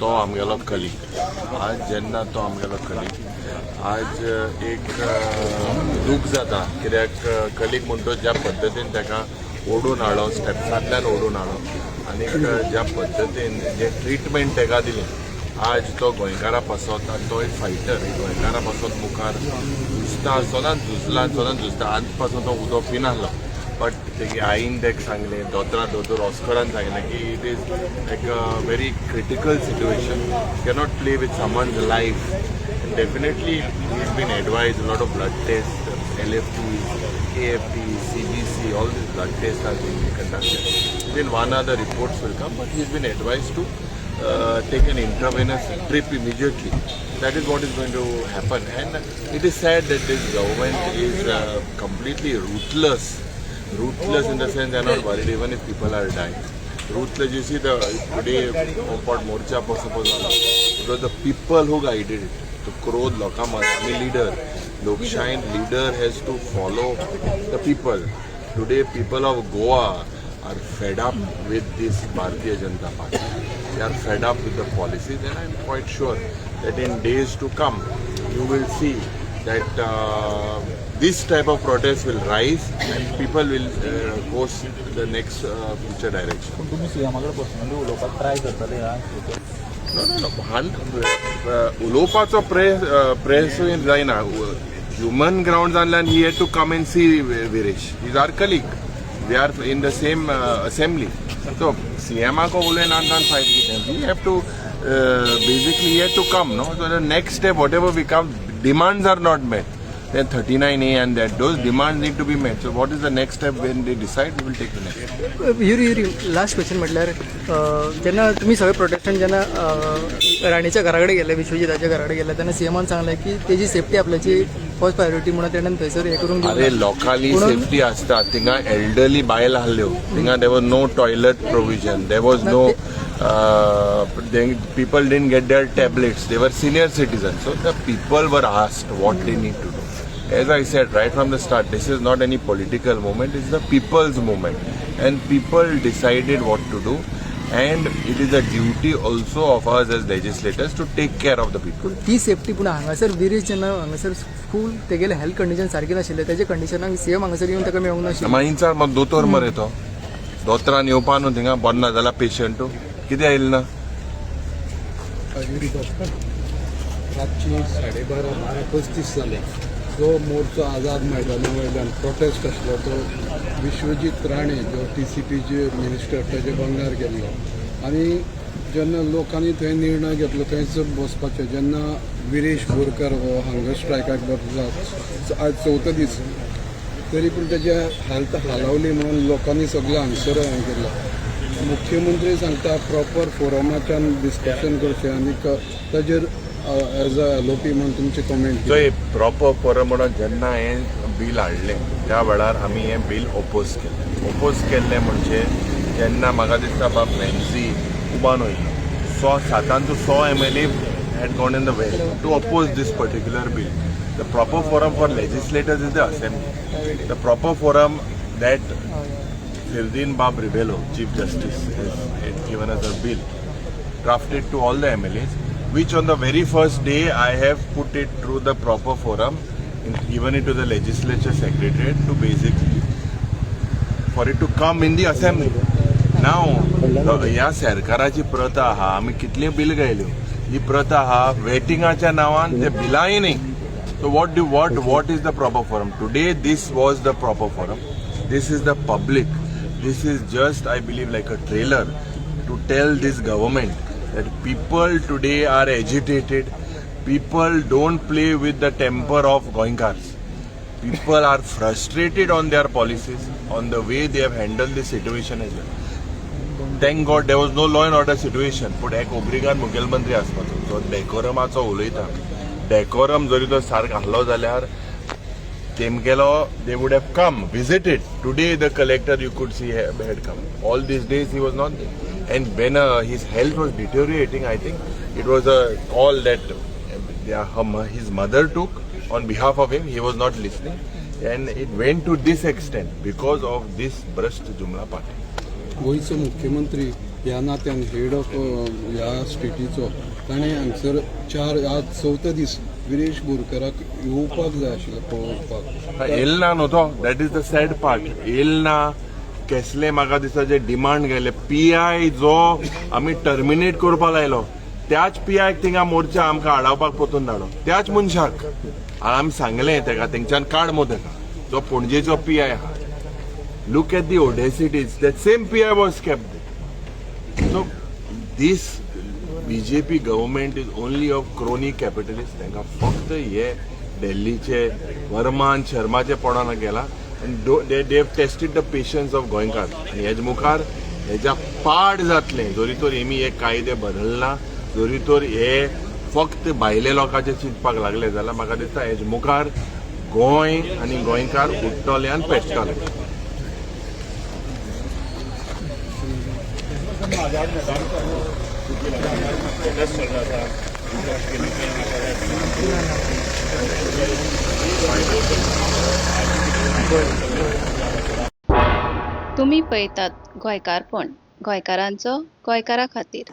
तो आमगेलो कलीग. आज जेन्ना तो आमगेलो कलीग, आज एक दूख जाता, कित्याक कलीग म्हणतो ज्या पद्दतीन ताका ओडून हाडलो, स्टेप्सांतल्यान ओडून हाडलो आनीक ज्या पद्दतीन जे ट्रिटमेंट ताका दिलें, आज तो गोंयकारा पासत आनी तो एक फायटर, गोंयकारा पासत मुखार झुजता, सदांच झुजला, सदांच झुजता. आज पासून तो उदक पिनासलो, बट तेगे आईन तेका सांगलें, दोतोरा, दोतोर ऑस्करान सांगलें की it is like a very critical situation, cannot play with summons life. Definitely is been advise lot of blood test, LFTs, AFT, CBC, all these blood tests are being conducted. Then one other reports will come, but he's been advised to take an intravenous drip immediately. That is what is going to happen. And it is sad that this government is completely ruthless. Ruthless in the sense they are not worried even if people are dying. Ruthless, you see the today Ompot Morcha suppose, it was the people who guided it. तो क्रोध लोकां आमी leader, लोकशायेन leader has to follow the people. Today people of Goa are fed up with this Bharatiya Janata Party. They are fed up with the policies, and I'm quite sure that in days to come, you will see that this type of protest will rise and people will course the next future direction. पूण तुमी सीएमा कडेन personally उलोवपाक try करतले ह्या? No. हान उलोवपाचो press जायना. Human ग्राउंड्सांतल्यान he had to come and see Viresh. Is our colleague, we are in the same assembly. So सीएमाको उलयन आनी फायट कितें? We have to basically, he had to come, no? So the next step, whatever we come, demands are not met. Then 39A and that, those demands need to be met. So what is the next step, when they decide, we will take the next step. Yuri, Yuri, last question म्हटल्यार जेन्ना तुमी सगळे Protestant जेन्ना राणेच्या घरा कडेन गेले, विश्वजिताच्या घरा कडेन गेले, तेन्ना सीएमान सांगलें की तेजी सेफ्टी आपल्याची फर्स्ट प्रायोरिटी म्हणून तेणेन थंयसर हें करूंक दिवंक अरे ना. लोकांली पुणून सेफ्टी आसता. थिंगा एल्डरली बायल आहल्यो, थिंगा there was no toilet provision, there was no, people didn't get their tablets. They were senior citizen, so the people were asked what they need to do. As I said right from the start, this is not any political movement, it's the people's movement. And people decided what to do. And it is a duty also of us as legislators to take care of the people. ती safety, पूण हांगासर विरेश जेन्ना हांगासर फूल तेगेले health condition सारकी नाशिल्लें, तेजे कंडिशनाक CM हांगासर येवन ताका मेळूंक नाशिल्लें. मागीर मग दोतोर मरे तो, दोतोरान येवपा न्हू थिंगा? बरो ना जाल्यार पेशंटू कितें आयलें ना? युरी भास्कर, रातची 12:30, 12:35 जाले. जो मोर्चो आझाद मैदाना वयल्यान प्रोटेस्ट आसलो, तो विश्वजीत राणे जो टीसीपीचे मिनिस्टर ताजे बंगल्यार गेल्लो आनी जेन्ना लोकांनी थंय निर्णय घेतलो थंयच बसपाचें, जेन्ना विरेश बोरकर हो हंगर स्ट्रायकाक बसला आज चवथो दीस, तरी पूण तेजे हेल्थ हालावली म्हणून लोकांनी सगळें हांगसर हें केलां. मुख्यमंत्री सांगता प्रॉपर फोरमाच्यान डिस्कशन करचें आनी ताजेर एज अ एलओपी म्हणून तुमचे कमेंट? चोय, प्रॉपर फोरम म्हणून जेन्ना हें बील हाडलें, त्या वेळार आमी हें बील ओपोज केलें. ओपोज केल्लें म्हणजे जेन्ना म्हाका दिसता बाब नॅन्सी उबान वयलो, so सातांचो 100 MLA had gone in the well to oppose this particular bill. The proper forum for legislators is the assembly. The proper forum that Ferdinand Bab Rebello, Chief Justice, has given us a bill drafted to all the MLAs, which on the very first day I have put it through the proper forum and given it to the legislature secretariat to basically for it to come in the assembly. Now, ह्या सरकाराची प्रथा आहा, आमी कितल्यो bill घायल्यो, ही प्रथा आहा, वेटिंगाच्या नांवान ते बिलांय न्ही. So what is the proper forum? Today this was the proper forum. This is the public. This is just, I believe, like a trailer to tell this government that people today are agitated. People don't play with the temper of Goenkars. People are frustrated on their policies, on the way they have handled the situation as well. Thank God there was no law and order situation. पूण एक ओब्रिगान मुखेलमंत्री आसपाचो जो डेकोरमाचो उलयता, decorum जरी तो सारको आहलो जाल्यार तेमगेलो they would have come, visited. Today the collector, you could see, had come. All these days he was not there. And when his health was deteriorating, I think it was a call that his mother took on behalf of him. He was not listening. And it went to this extent because of this Bhrasht Jumla party. गोंयचो मुख्यमंत्री ह्या नात्यान head of ह्या स्टेटीचो ताणें हांगसर चार आज चवथो दीस विरेश बोरकराक येवपाक जाय आशिल्लें पळोवपाक. येयल ना न्हू तो, that is the sad part. येयल ना केसले म्हाका दिसता जे डिमांड गेले पीआय जो आमी टर्मिनेट करपा लायलो त्याच पीआयक थिंगा मोर्चा आमकां आडावपाक परतून धाडो त्याच मनशाक. आनी आमी सांगलें तेका तेंच्यान काड मो तेका जो पणजेचो पीआय आहा. Look at the audacities, that same PI was kept. So this BJP government is only of crony capitalist. तांकां फक्त हे दिल्लीचे वर्मान शर्माचे पडोन गेला आनी they have tested the patience of गोंयकार. आनी हेज मुखार हेज्या पाड जातलें जरी तर हेमी हे कायदे बदलना, जरी तर हे फक्त भायले लोकांचे चिंतपाक लागले जाल्यार म्हाका दिसता हेज मुखार गोंय आनी गोंयकार उठ्ठले आनी पेट्टले. तुमी पळयतात गोंयकारपण, गोंयकारांचो गोंयकारा खातीर.